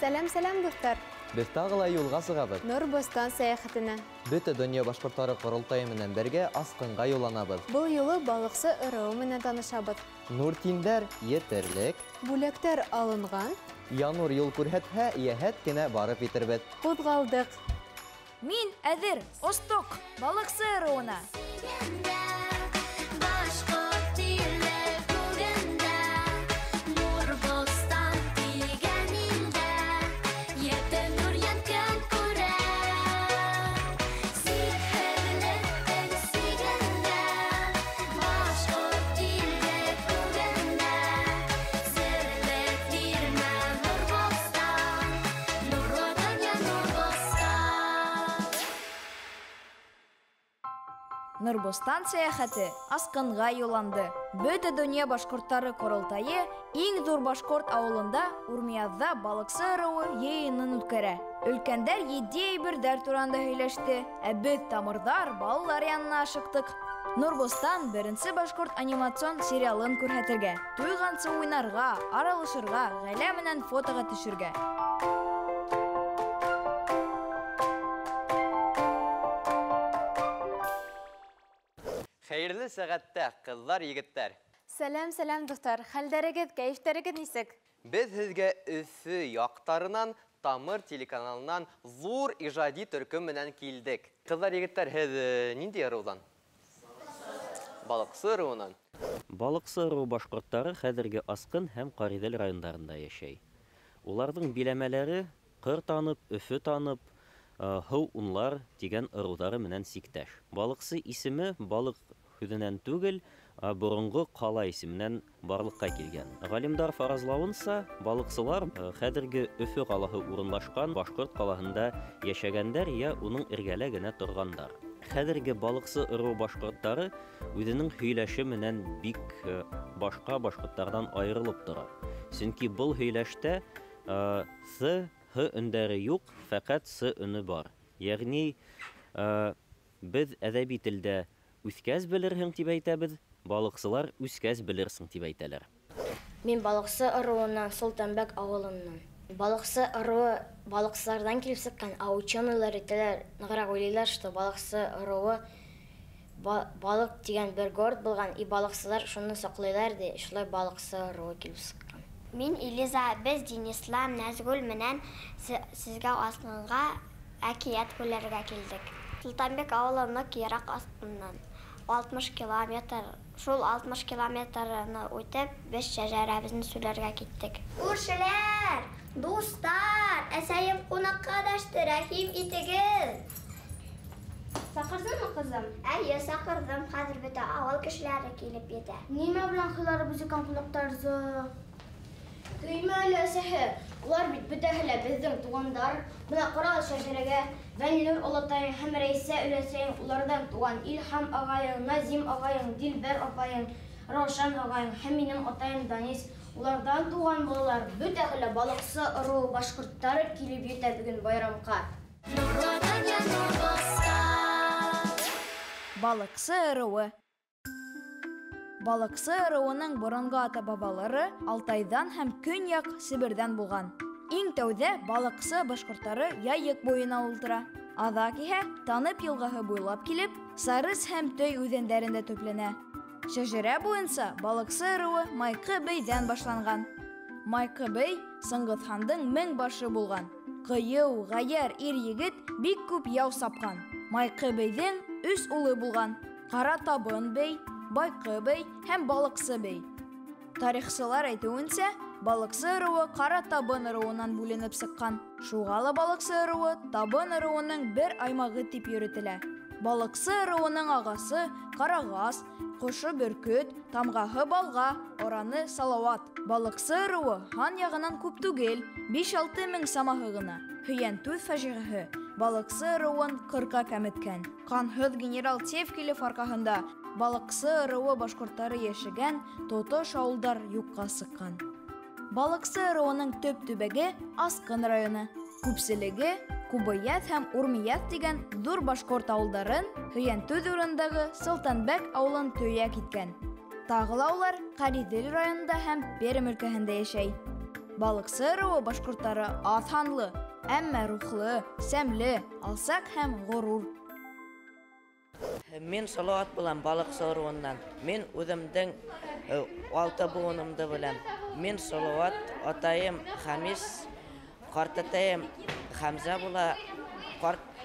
Сәләм, сәләм, дуҫтар! Беҙ тағы ла юлға сығабыҙ. Нурбостан сәйәхәтенә. Бөтә донъя башҡорттары ҡоролтайы менән бергә Асҡынға юлланабыҙ. Был юлы балыҡсы ырыуы менән танышабыҙ. Нуртиндәр етерлек. Бүләктәр алынған. Янур юл күрһәтһә, йәһәт кенә барып етербеҙ. Ҡуҙғалдыҡ. Мин әҙер, остоҡ, балыҡсы ырыуына. Нурбостан сәйәхәте Асҡынға юлланды. Бөтә донъя башҡорттары ҡоролтайы иң ҙур башҡорт ауылында Урмияҙҙа балыҡсы ырыуы йыйынын үткәрә. Өлкәндәр етди әйберҙәр тураһында һөйләште, ә беҙ тамырҙар балалар янына ашыҡтыҡ. Нурбостан беренсе башҡорт анимацион сериалын күрһәтергә, туйғансы уйнарға, аралашырға, ғаилә менән фотоға төшөргә. Хәйерле сәғәттә, ҡыҙҙар, егеттәр. Сәләм, сәләм, дуҫтар. Хәлдәрегеҙ, кәйефтәрегеҙ нисек? Беҙ һеҙгә Өфө яҡтарынан, Тамыр телеканалынан ҙур ижади төркөм менән килдек. Ҡыҙҙар, егеттәр, һеҙ ниндәй ырыуҙан? Балыҡсы ырыуынан. Балыҡсы ырыуы башҡорттары хәҙерге Асҡын һәм Ҡариҙел райондарында йәшәй. Уларҙың биләмәләре ҡыр танып, Өфө танып, һыу унлар тигән ырыуҙары менән сиктәш. Балыҡсы исеме балыҡ һүҙенән түгел, боронғо ҡала исеменән барлыҡҡа килгән. Ғалимдар фаразлауынса, балыҡсылар хәҙерге Өфө ҡалаһы урынлашҡан башҡорт ҡалаһында йәшәгәндәр йә уның эргәлә генә торғандар. Хәҙерге балыҡсы ырыуы башҡорттары үҙенең һөйләше менән бик башҡа башҡорттарҙан айырылып тора. Сөнки был һөйләштә ҫ, һ өндәре юҡ, фәҡәт с өнө бар. Йәғни беҙ әҙәби телдә үҫкәс белерһең тип әйтәбеҙ, балыҡсылар үҫкәс белерсең тип әйтәләр. Мин балыҡсы ырыуынан, Солтанбәк ауылынан. Балыҡсы ырыуы балыҡсыларҙан килеп сыҡҡан, а ученыйлар әйтәләр, нығыраҡ уйлайҙар, что балыҡсы ырыуы балыҡ тигән бер город булған, и балыҡсылар шуны саҡлайҙар ҙи, шулай балыҡсы ырыуы килеп сыҡҡан. Мин Элиза, беҙ Динислам, Нәзгүл менән сезгә Асҡынға әкиәт һөйләргә килдек. Солтанбәк ауылы ныҡ йыраҡ Асҡыннан, 60 километр. Шул 60 километрны үтеп, беҙ шәжәрәбеҙҙе һөйләргә киттек. Күршеләр, дуҫтар, әсәйем ҡунаҡҡа дәште, рәхим итегеҙ. Саҡырҙыңмы, ҡыҙым? Эйе, саҡырҙым. Хәҙер бөтә ауыл кешеләре килеп етә. Нимә белән һыйларыбыҙ икән ҡунаҡтарҙы? Көймә әле, әсәһе. Улар бит бөтәһе лә беҙҙең туғандар. Бына ҡара шәжәрәгә Вәлинур олатайың һәм Рәйсә өләсәйең, уларҙан туған Илһам ағайың, Назим ағайың, Дилбәр апайың, Раушан ағайың һәм минең атайым Данис. Уларҙан туған балалар бөтәһе лә балыҡсы ырыуы башҡорттары килеп етә бөгөн байрамға. Балыҡсы ырыуы. Балыҡсы ырыуының боронғо ата-бабалары Алтайҙан һәм Көньяҡ Себерҙән булған. Иң тәүҙә балыҡсы башҡорттары Яйыҡ буйына ултыра. Аҙаҡ иһә Танып йылғаһы буйлап килеп, Сарыс һәм Төй үҙәндәрендә төпләнә. Шәжәрә буйынса балыҡсы ырыуы Майҡы бейҙән башланған. Майҡы бей Сыңғыҙхандың мең башы булған. Ҡыйыу, ғәйәр ир-егет бик күп яу сапҡан. Майҡы бейҙең өс улы булған: Ҡара Табын бей, Байҡы бей һәм Балыҡсы бей. Тарихсылар әйтеүенсә, балыҡсы ырыуы Ҡара Табын ырыуынан бүленеп сыҡҡан. Шуға ла балыҡсы ырыуы Табын ырыуының бер аймағы тип йөрөтөлә. Балыҡсы ырыуының ағасы Ҡарағас, ҡошо бөркөт, тамғаһы балға, ораны Салауат. Балыҡсы ырыуы һан яғынан күп түгел, 5-6 мең самаһы ғына. Һөйәнтүҙ фажиғәһе балыҡсы ырыуын 40-ҡа кәметкән. Ҡанһыҙ генерал Тевкелев арҡаһында балыҡсы ырыуы башҡорттары йәшәгән тотош ауылдар юҡҡа сыҡҡан. Балыҡсы ырыуының төп төбәге Асҡын районы. Күпселеге Кубыяҙ һәм Урмияҙ тигән ҙур башҡорт ауылдарын Һөйәнтүҙ урынындағы Солтанбәк ауылын төйәк иткән. Тағы ла улар Ҡариҙел районында һәм Пермь өлкәһендә йәшәй. Балыҡсы ырыуы башҡорттары аҙ һанлы, әммә рухлы, сәмле, алсаҡ һәм ғорур. Мин Салауат булам Балыҡсы ырыуынан. Мин үҙемдең 6 быуынымды беләм. Мин Салауат, атайым Хамис, ҡартатайым Хәмзә була,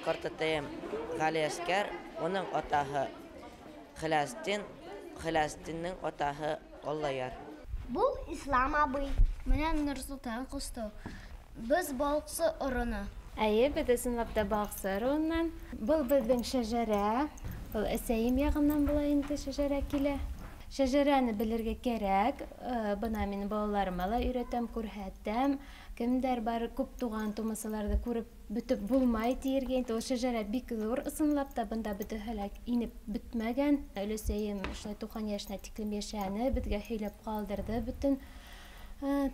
ҡартатайым Ғәлиәскәр, уның атаһы Хиләстин, Хиләстиндең атаһы Аллаяр. Был Ислам абый. Менән Нурсултан ҡусты. Беҙ Балыҡсы ырыуы. Әйе, беҙ ысынлап та Балыҡсы ырыуынан. Был беҙҙең шәжәрә. Был әсәйем яғынан була инде шәжәрә килә. Шәжәрәне белергә кәрәк. Бына мин балаларыма ла өйрәтәм, күрһәтәм. Кемдәр бар күп туған тумасаларҙы күреп бөтөп булмай тиергә инде. Ул шәжәрә бик ҙур ысынлап та, бында бөтәһе лә инеп бөтмәгән. Өләсәйем шулай 90 йәшенә тиклем йәшәне, беҙгә һөйләп ҡалдырҙы бөтөн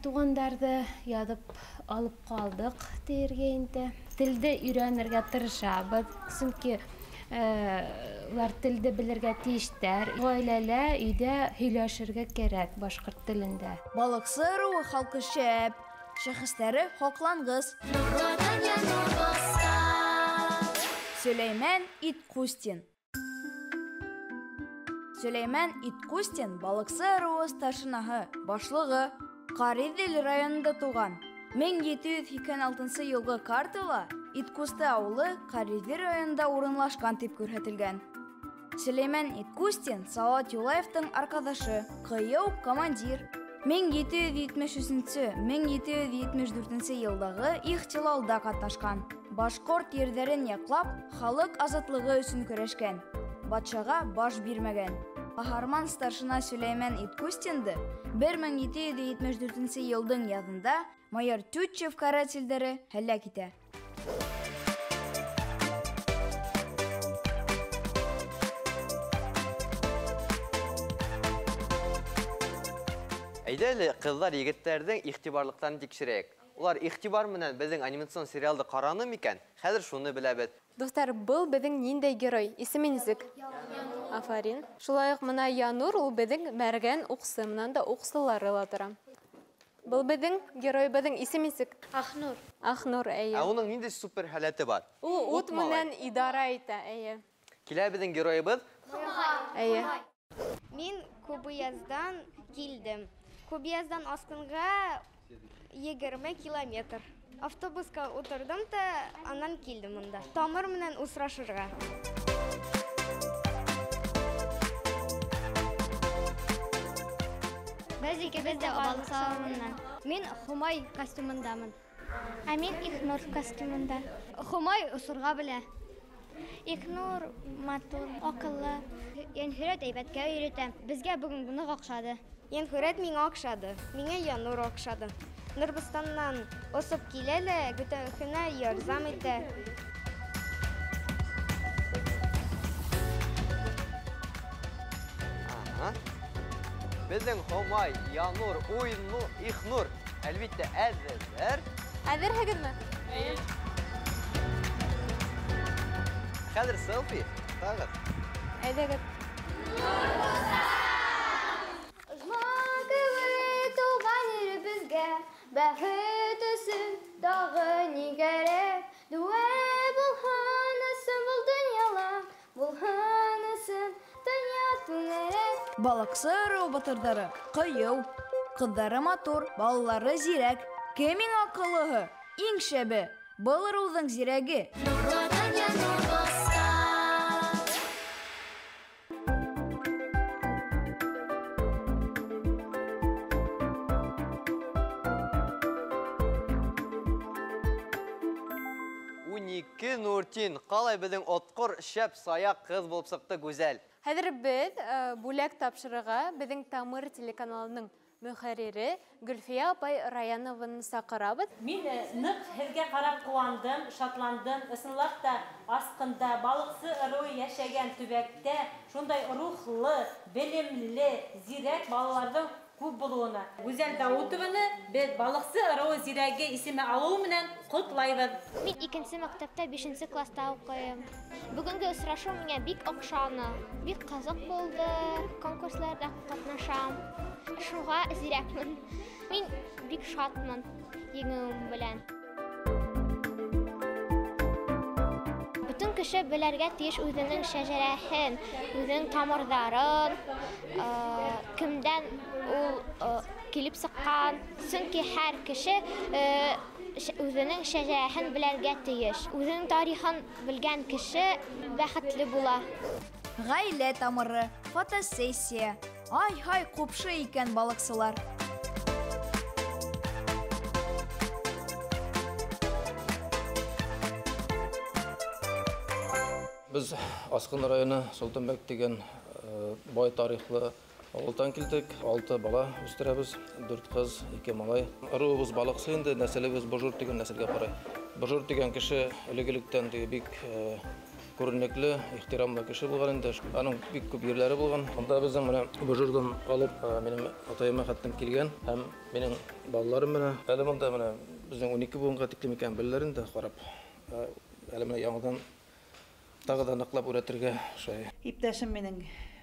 туғандарҙы яҙып алып ҡалдыҡ тиергә инде. Телде өйрәнергә тырышабыҙ, сөнки улар телде белергә тейештәр. Ғаиләлә, өйҙә һөйләшергә кәрәк башҡорт телендә. Балыҡсы ырыуы халҡы шәп, шәхестәре һоҡланғыс. Сөләймән Иткустин. Сөләймән Иткустин Балыҡсы ырыуы старшинаһы, башлығы. Ҡариҙел районында тыуған. 1786 йылғы картала Иткусты ауылы Ҡариҙел районында урынлашҡан тип күрһәтелгән. Сөләймән Иткустин Салауат Юлаевтың арҡаҙашы, ҡыйыу командир. 1773-1774 йылдағы ихтилалда ҡатнашҡан. Башҡорт ерҙәрен яҡлап, халыҡ азатлығы өсөн көрәшкән. Батшаға баш бирмәгән. Ҡаһарман старшина Сөләймән Иткустинды 1774 йылдың яҙында майор Тютчев карателдәре һәләк итә. Әйҙә әле ҡыҙҙар егеттәрҙең иғтибарлыҡтарын тикшерәйек. Улар иғтибар менән беҙҙең анимацион сериалды ҡараны микән? Хәҙер шуны беләбеҙ. Дуҫтар, был беҙҙең ниндәй герой? Исеме нисек? Афарин. Шулай уҡ мына Янур, ул беҙҙең мәргән уҡсы, мынан да уҡсылары ла тора. Был беҙҙең геройыбыҙҙың исеме нисек? Ахнур. Ахнур, әйе. Ә уның ниндәй супер һәләте бар? Ул ут менән идара итә, әйе. Килә беҙҙең геройыбыҙ? Әйе. Мин Күбияздан килдем. Күбияздан Асҡынға 20 километр. Автобусҡа ултырҙым да анан килдем мында. Тамыр менән осрашырға. Беҙ икебеҙ ҙә Балыҡсы ауылынан. Мин Хумай костюмындамын. Ә мин Ихнур костюмында. Хумай осорға белә. Ихнур матур, аҡыллы. Йәнһүрәт әйбәткә өйрәтә. Беҙгә бөгөн ныҡ оҡшады. Йәнһүрәт миңә оҡшады. Миңә Янур оҡшады. Нурбостаннан осоп килә лә, бөтәһенә ярҙам итә. Ага. Беҙҙең Хомай, Янур, Уйнур, Ихнур әлбиттә әҙер. Әҙерһегеҙме? Эйе. Хәҙер селфи тағыҙ. Әйҙәгеҙ. Бәхет өсөн тағы ни кәрәк? Дәүә булһын өсөн был донъяла, булһын өсөн донъя түңәрәк. Балыҡсы ырыуы батырҙары ҡыйыу, ҡыҙҙары матур, балалары зирәк. Кем иң аҡыллыһы, иң шәбе? Был ырыуҙың зирәге. Нуртин, ҡалай беҙҙең отҡор шәп саяҡ ҡыҙ булып сыҡты Гүзәл. Хәҙер беҙ бүләк тапшырырға беҙҙең Тамыр телеканалының мөхәррире Гөлфиә апай Раянованы саҡырабыҙ. Мин ныҡ һеҙгә ҡарап ҡыуандым, шатландым. Ысынлап та Асҡында Балыҡсы ырыуы йәшәгән төбәктә шундай рухлы, белемле, зирәк балаларҙың күп булыуына. Гүзәл Даутованы беҙ Балыҡсы ырыуы зирәге исеме алыуы менән ҡотлайбыҙ. Мин икенсе мәктәптә 5-нсе класста уҡыйым. Бөгөнгө осрашыу миңә бик оҡшаны. Бик ҡыҙыҡ булды. Конкурсларҙа ҡатнашам. Шуға зирәкмен. Мин Бик шатмын еңеүем белән. Бөтөн кеше белергә тейеш үҙенең шәжәрәһен, үҙенең тамырҙарын, кемдән ул килеп сыҡҡан. Сөнки һәр кеше үҙенең шәжәрәһен белергә тейеш. Үҙенең тарихын белгән кеше бәхетле була. Ғаилә тамыры, фотосессия. Ай-һай ҡупшы икән балыҡсылар. Біз Асқын районы Солтанбек деген бай тарихлы ауылдан келдік. 6 бала өстірәбіз, 4 қыз, 2 малай. Ыруыбыз балықсы енді, нәсіліміз Божур деген нәсілге қарай. Божур деген кіші ілгіліктен бик көрінеклі, ихтирамлы кіші болған енді. Аның бик көп ерлері болған. Онда біздің міне Божурдан алып, менің атайыма хаттым келген, һәм менің балаларым міне. Әлі мұнда міне біздің 12 буынға тиклем икән беләләр инде қарап. Әлі міне яңадан тағы да ныҡлап өйрәтергә шулай. Иптәшем минең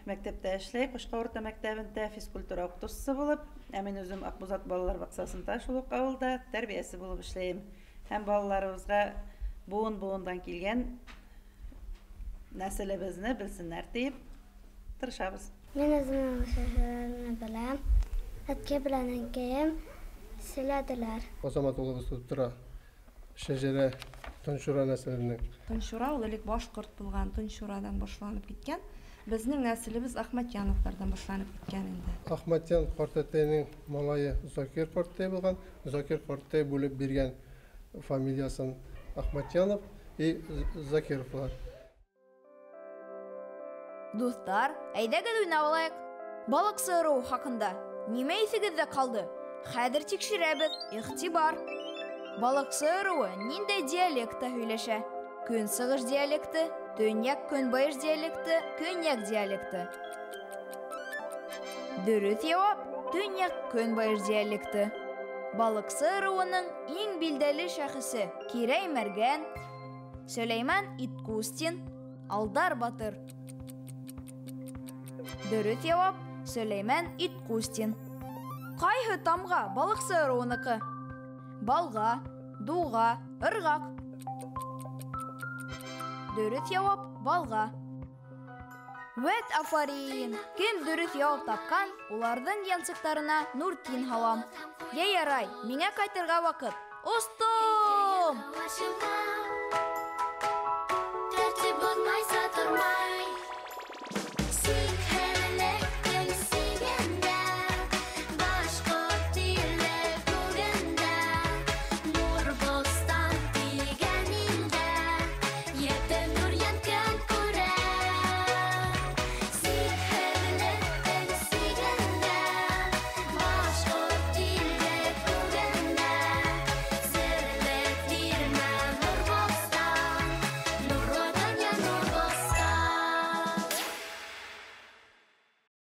мәктәптә эшләй, Ҡушҡа урта мәктәбендә физкультура уҡытыусыһы булып, ә мин үҙем Аҡбуҙат балалар баҡсаһында шул уҡ ауылда тәрбиәсе булып эшләйем. Һәм балаларыбыҙға быуын-быуындан килгән нәҫелебеҙҙе белһеннәр тип тырышабыҙ. Мин үҙемдең шәжәрәмде беләм. Әткәй белән әнкәйем сөйләделәр. Азамат улыбыҙ тотоп тора. Шәжәрә Тоншура нәселенең. Тоншура ул элек башҡорт булған, Тоншурадан башланып киткән. Безнең нәселебеҙ Ахмәтйәновтарҙан башланып киткән инде. Ахмәтйән ҡартатайның малайы Закир ҡартатай булған. Закир ҡартатай бүлеп биргән фамилиясын Ахмәтйәнов и Закировлар. Дуҫтар, әйҙәгеҙ уйнап алайыҡ. Балыҡсы ырыуы хаҡында нимә иҫегеҙҙә ҡалды? Хәҙер тикшерәбеҙ. Иғтибар! Балыҡсы ырыуы ниндәй диалектта һөйләшә? Көнсығыш диалекты, төньяҡ-көнбайыш диалекты, көньяҡ диалекты. Дөрөҫ яуап төньяҡ-көнбайыш диалекты. Балыҡсы ырыуының иң билдәле шәхесе Кирәй Мәргән, Сөләймән Иткустин, Алдар Батыр. Дөрөҫ яуап Сөләймән Иткустин. Ҡайһы тамға балыҡсы ырыуыныҡы? Балға, дуға, ырғаҡ. Дөрөҫ яуап балға. Вәт афарин! Кем дөрөҫ яуап тапҡан, уларҙың янсыҡтарына нуртин һалам. Йә ярай, миңә ҡайтырға ваҡыт. Остом!